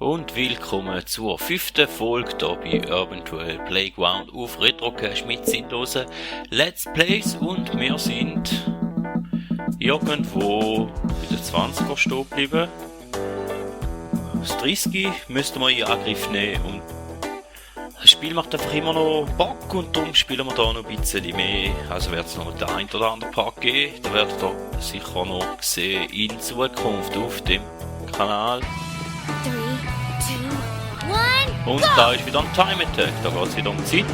Und willkommen zur 5. Folge hier bei Urban Trail Playground auf Retrocache mit sinnlosen Let's Plays, und wir sind irgendwo bei den 20er stehen geblieben. Das 30 müssten wir in Angriff nehmen und das Spiel macht einfach immer noch Bock, und darum spielen wir da noch ein bisschen mehr. Also wird es noch den ein oder anderen Part geben, da werdet ihr sicher noch sehen in Zukunft auf dem Kanal. 3, 2, 1, Und da ist wieder ein Time Attack, da geht es wieder um Zeit.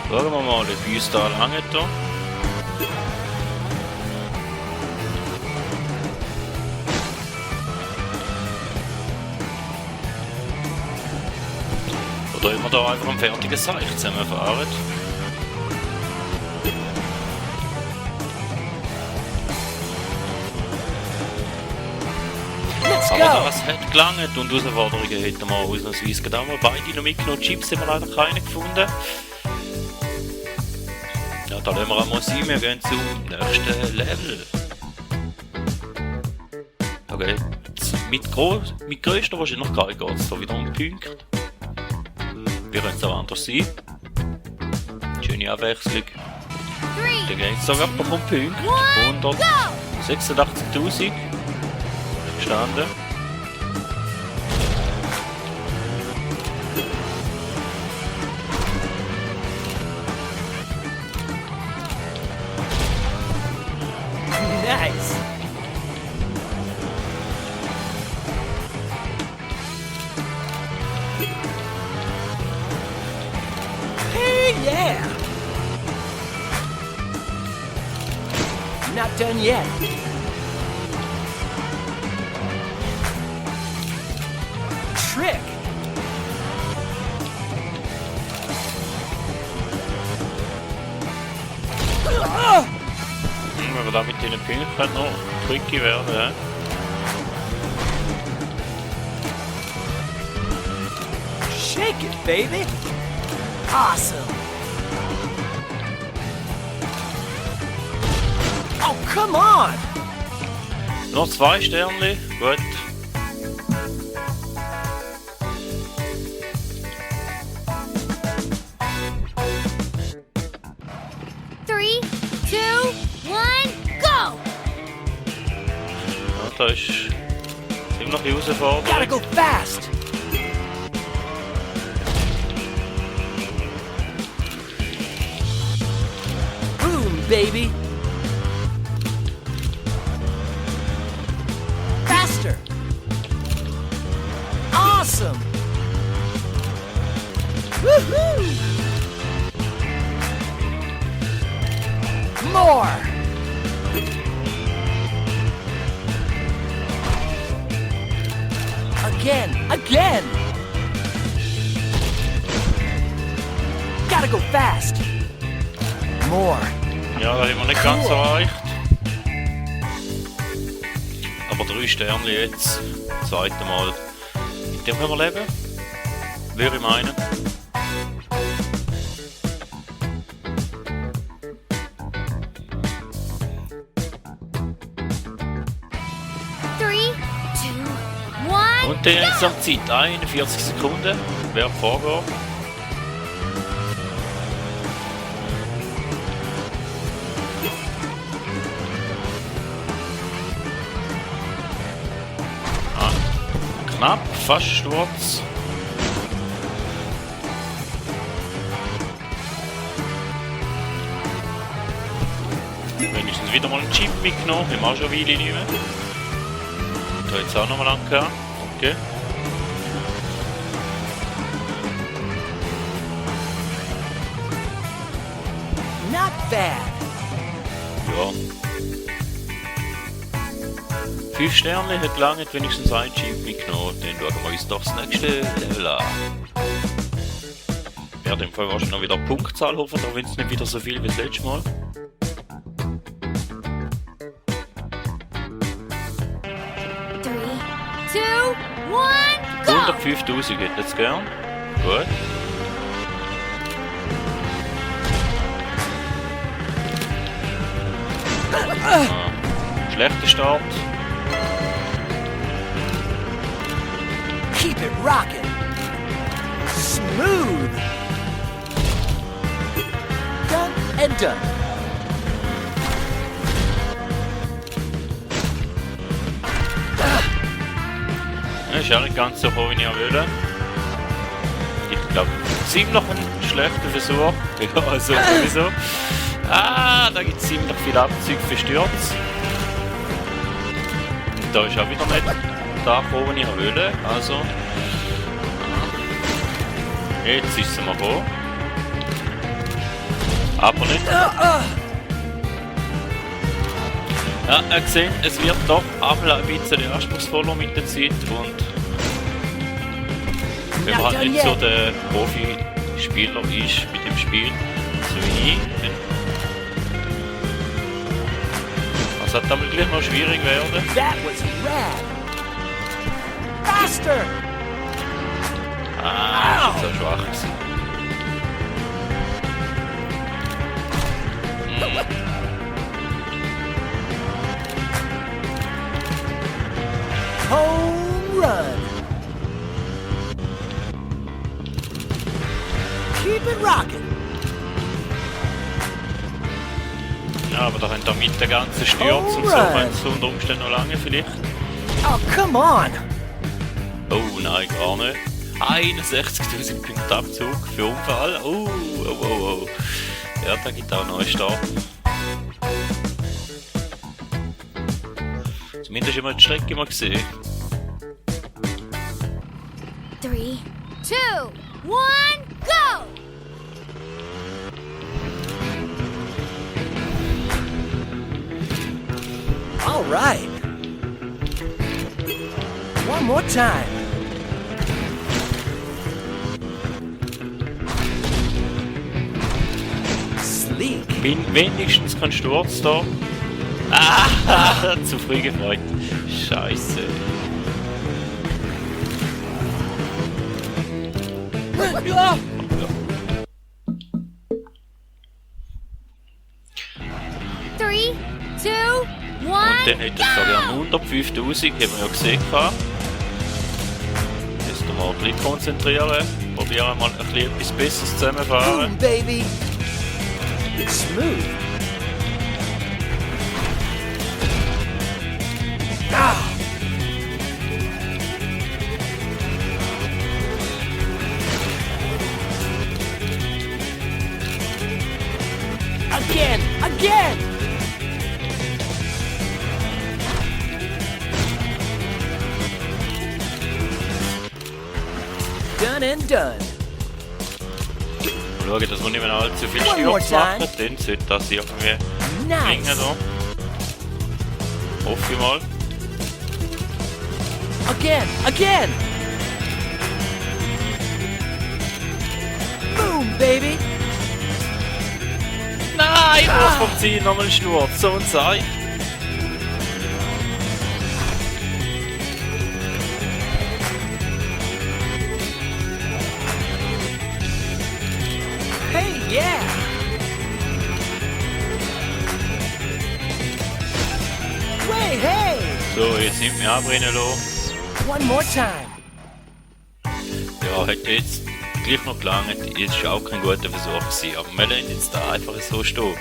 Schauen wir mal, wie uns da lange da. Oder immer da einfach am fertigen Seich zusammenfahren. Aber das hat gelangt, und Herausforderungen hätten wir ausnahmsweise gedacht. Beide noch mitgenommen, Chips haben wir leider keine gefunden. Ja, da lassen wir einmal sein, wir gehen zum nächsten Level. Okay, mit größter Wahrscheinlichkeit geht es da wieder um Punkte. Wir können es auch anders sein. Schöne Abwechslung. Dann geht es sogar noch um Punkte. 186.000. Verstanden. Nice. Hey, yeah. Not done yet. Trick. Wenn wir da mit den Punkten noch tricky werden, ja. Shake it, baby. Awesome. Oh, come on. Noch 2 Sterne, gut. three, two, one, go! Ja, da ist immer noch die Gotta Herausforderung. go fast. Boom, baby. Faster. Awesome. Woohoo! More. Again. Gotta go fast. More. Ja, da haben wir nicht ganz erreicht. Aber 3 Sterne jetzt. Das zweite Mal. Mit dem können wir leben. Würde ich meinen. Three, two, one, Und dann insgesamt Zeit. 41 Sekunden. Wer vorgeht. Knapp, fast Sturz. Wenigstens wieder mal einen Chip mitgenommen, wir haben auch schon eine Weile nicht mehr. Da jetzt auch nochmal angehört. Okay. Not bad. Ja. 5 Sterne hat lange wenigstens ein Chip mitgenommen. Dann schauen wir uns doch das nächste Level an. Ich werde im Fall wahrscheinlich noch wieder Punktzahl hoffen, auch wenn es nicht wieder so viel wie das letzte Mal. 3, 2, 105.000 hätte ich jetzt gern. Gut. Schlechter Start. Keep it rocking. Smooth. Done and done. Ja, ist auch nicht ganz so hoch, wie ich wollte. Ich glaube, ziemlich ein schlechter Versuch. Ja, also sowieso. Ah, da gibt es ziemlich viel Abzug für Sturz. Und da ist auch wieder nicht da gekommen, wo ich wollte. Also. Jetzt ist es mal gekommen. Aber nicht. Ja, ihr seht, es wird doch einmal ein bisschen anspruchsvoller mit der Zeit und wenn man halt nicht so der Profi-Spieler ist mit dem Spiel, so wie ich, dann sollte das gleich noch schwierig werden. That was rad. Faster. Ah, ist jetzt auch schwach gewesen. Home run. Keep it rocking. Ja, aber da könnt ihr mit der ganzen Sturz und so, wenn es unter Umständen noch lange vielleicht. Oh, come on. Oh nein, gar nicht. 61.000 Punkte Abzug für Unfall. Oh. Ja, da gibt es auch einen neuen Start. Zumindest immer die Strecke mal gesehen. 3, 2, 1, go! All right. One more time. Sleek. Wenigstens kein Sturz da. Ah, zu früh gefreut. Scheiße. Ja. 3, 2, 1, Und dann hätte es da ja 105.000, haben wir ja gesehen. Jetzt mal ein bisschen konzentrieren. Probieren mal ein bisschen etwas Besseres zusammenfahren. Boom, baby. Smooth. Ah. Again! Done and done. Schauen, dass wir nicht mehr allzu viel One more Sturz time. machen, dann sollte das irgendwie Nice. gelingen da. Hoffe ich mal. Again! Boom, baby! Nein, was vom Ziel nochmal ein Sturz, so ein Sei. Hey, yeah! Way, hey! So, jetzt nimmt mich abbrennen lassen. One more time. Ja, hätte jetzt gleich noch gelangt. Jetzt war auch kein guter Versuch gewesen, aber wir lassen jetzt da einfach so stehen.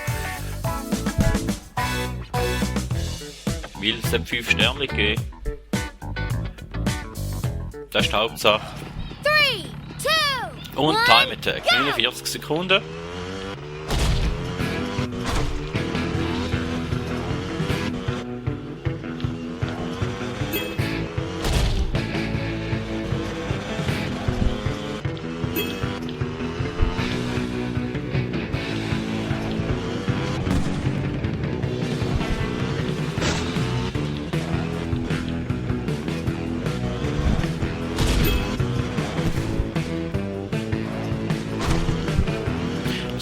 Weil es hat 5 Sterne gegeben. Das ist die Hauptsache. 3, 2, Und 1, Time Attack, 49 Sekunden.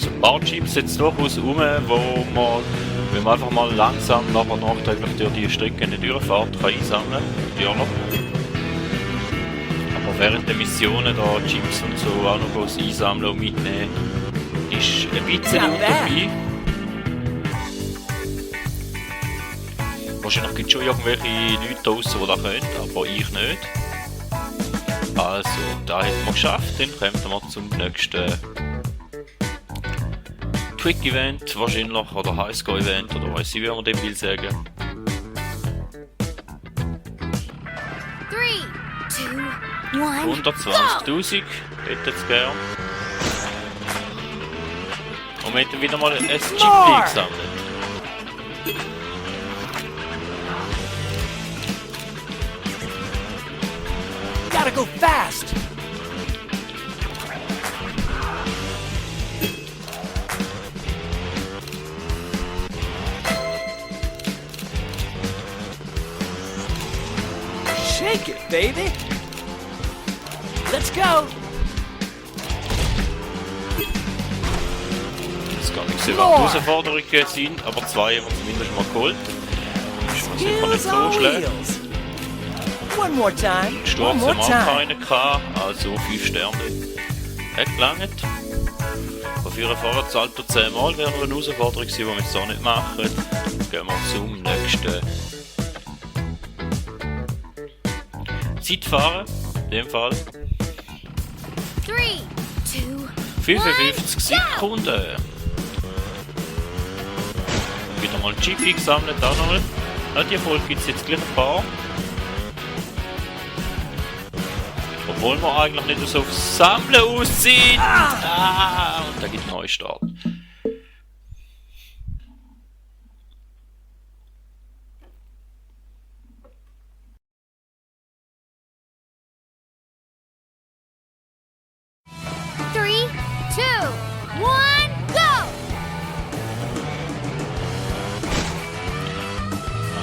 Ein paar Chips jetzt durchaus rum, wo man, wenn man einfach mal langsam nachher nachträglich durch die Strecke nicht durchfährt, kann einsammeln. Natürlich. Aber während der Missionen da Chips und so auch noch was einsammeln und mitnehmen. Ist ein bisschen Not bad. dabei. Wahrscheinlich gibt es schon irgendwelche Leute draussen, die das können, aber ich nicht. Also, da hätten wir geschafft, dann kommen wir zum nächsten Quick-Event wahrscheinlich, oder Highscore-Event, oder weiss ich, wie man dem will sagen. 3, 2, 1. 120.000, hätte jetzt gern. Und wir hätten wieder mal ein Chip gesammelt. Gotta go fast. Shake it, baby. Let's go. Es kann nicht so Herausforderungen sein, aber 2 haben wir zumindest mal geholt. Ist man sicher nicht Skills so on schlecht. wheels. One more time. One Sturz more haben wir auch time. keinen gehabt, also 5 Sterne. Hat gelangt. Auf ihren Vorratsalter 10 Mal wäre noch eine Herausforderung gewesen, die wir jetzt auch nicht machen. Gehen wir zum nächsten. Zeitfahren, in dem Fall. 3, 2, 55 Sekunden. Wieder mal ein Chip gesammelt, auch noch nicht. Ja, die Folge gibt es jetzt gleich ein paar. Obwohl wir eigentlich nicht so aufs Sammeln aus sind. Und da gibt es einen Neustart. Three, two, one, go!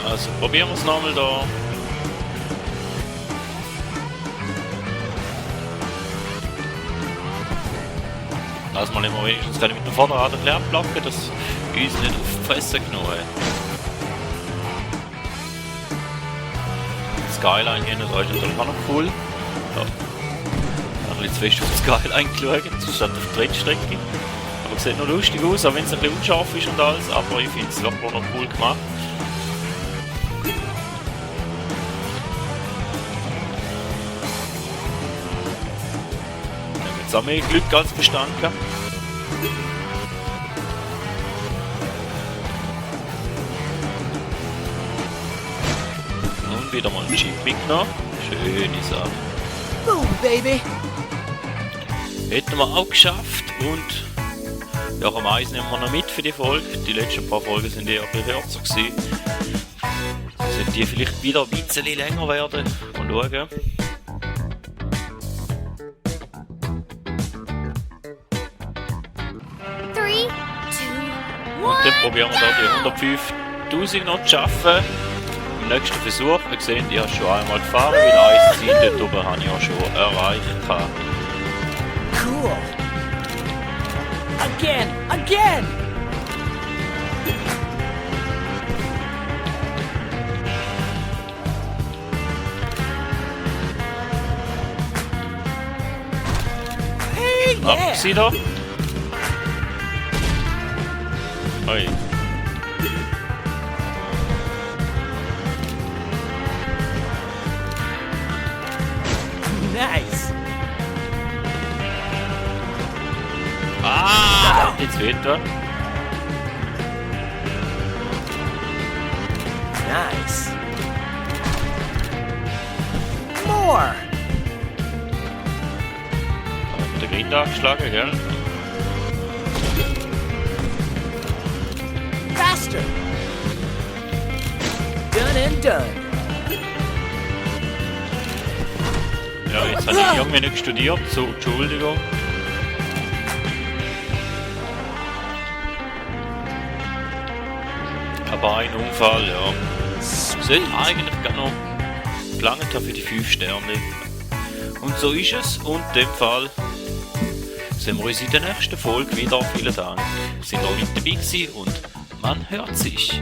Also probieren wir es nochmal da. Lass mal immer wenigstens kann ich mit dem Vorderrad ein bisschen abblocken, dass uns nicht auf die Fresse genommen hat. Skyline hier, das ist natürlich auch noch cool. Ja. Ein bisschen zu fest auf die Skyline geschaut, statt auf die Rennstrecke. Aber es sieht noch lustig aus, auch wenn es ein bisschen unscharf ist und alles, aber ich finde es wirklich noch cool gemacht. Jetzt haben wir Glück als Verstand gehabt. Und wieder mal ein Chip mitgenommen. Schöne Sache. Boom, baby. Hätten wir auch geschafft und ja, am Eis nehmen wir noch mit für die Folge. Die letzten paar Folgen sind eher kürzer gewesen. Sollte die vielleicht wieder ein bisschen länger werden. Mal schauen. Three, two, Und one, dann probieren wir da go! die 105.000 noch zu schaffen. Im nächsten Versuch. Ihr seht, ich habe schon einmal gefahren, weil eins Ziel dort oben habe ich auch schon erreicht. Cool. Again, again. Hey, Ab yeah. sie da. Oi. Nice. Ah! Jetzt weht er. Nice. More. Der Grind angeschlagen, gell? Faster. Done and done. Ja, jetzt habe ich irgendwie nicht studiert, so, Entschuldigung. Aber ein Unfall, ja. Sollte eigentlich gar noch gelangt haben für die 5 Sterne. Und so ist es. Und in dem Fall sehen wir uns in der nächsten Folge wieder. Vielen Dank. Sind ihr mit dabei gewesen und man hört sich.